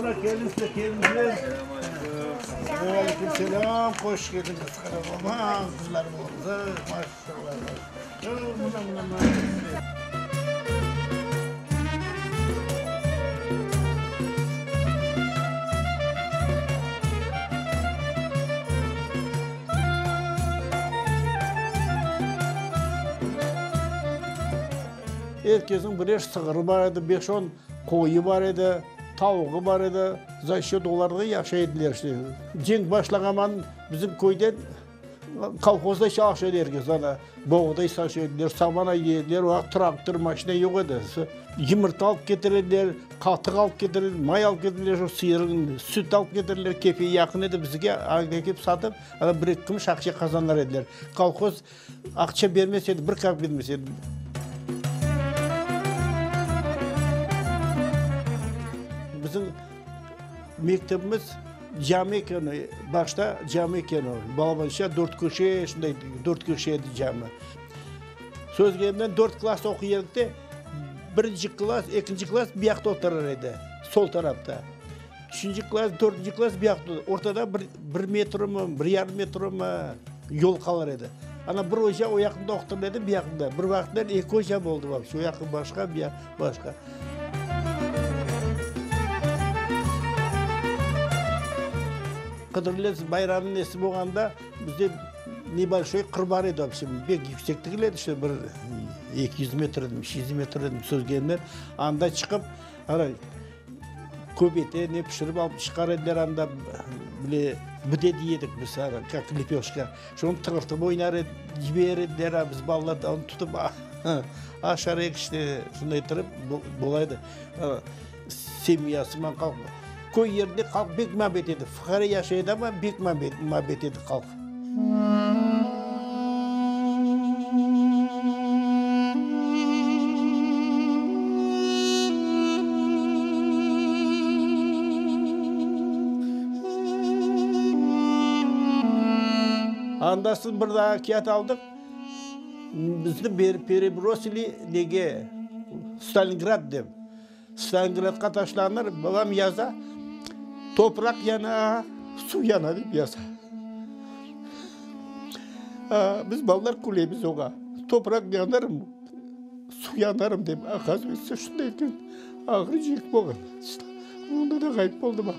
Ana keliñiz de, keliñizler. Ve aleyküm selâm, hoş keldiñiz, qaraman qızlarım oldı, maşallah. Mına, mına, mına. Er kesniñ birer sığırı bar edi, beş-on qoyı bar edi, tavuğı bar edi. Za счет olarğa yaşay ediler işte. Cenk başlağanman bizim köyden kolhozda çalışa edi er kes. Ana, boğday saça ediler, saman ayday ediler. O vaqıt traktor, maşina yoq edi. Yımırta alıp ketire ediler, qatıq alıp ketire ediler, may alıp ketire ediler, şu sıyırıñ süt alıp ketire ediler. Kefe yaqın edi bizge, anda kelip satıp, ana bir-eki kümüş aqça qazanır ediler. Kolhoz Aqça bermez edi, bir kap bermez edi. Bizim mektebimiz cami ekeni, başta cami ekeni, balabanca dört köşe, şunday dört köşe edi cami. Söz keliminden dört klass oquy edik de, birinci klass, ekinci klass bu yaqta oturır edi, sol tarafta. Üçünci klass, dörtünci klass bu yaqta, ortada bir, bir metrmi, bir yarım metrmi yol qalır edi. Ana bir oca o yaqında oqutır edi, bu yaqında. Bir vaqıtlar eki oca boldı vapşe, o yaqı başqa, bu yaq başqa. Qıdırlez bayramı nesi bolğanda bizde nebolşoy qır bar edi vapşe, bek yüksek degil edi, işte bir 200 metr, 300 metr sözgenler. Anda çıqıp, ana Köbete ne pişirip alıp çıqar ediler anda, bile bide dey edik biz, kak lepeşka. Şonı tığırtıp oynar ed, yiber ediler, a biz balalar da onı tutıp aşar edik işte, şunday ettirip bola edi. Semyasıman halq. Köy yerinde halq bek muabbet edi. Fuqare yaşay edi amma bek muabbet edi halq. Andasın bir daa kâğıt aldıq, bizni perebrosili nege, Stalingrad dep. Stalingradqa taşlanır, babam yaza, topraq yana, suv yana dep yaza. Biz balalar külemiz oña, topraq yanarım, suv yanarım dep, oказывается, şunday eken, ağır cenk bolğan. Onda da ğayıp boldı babam.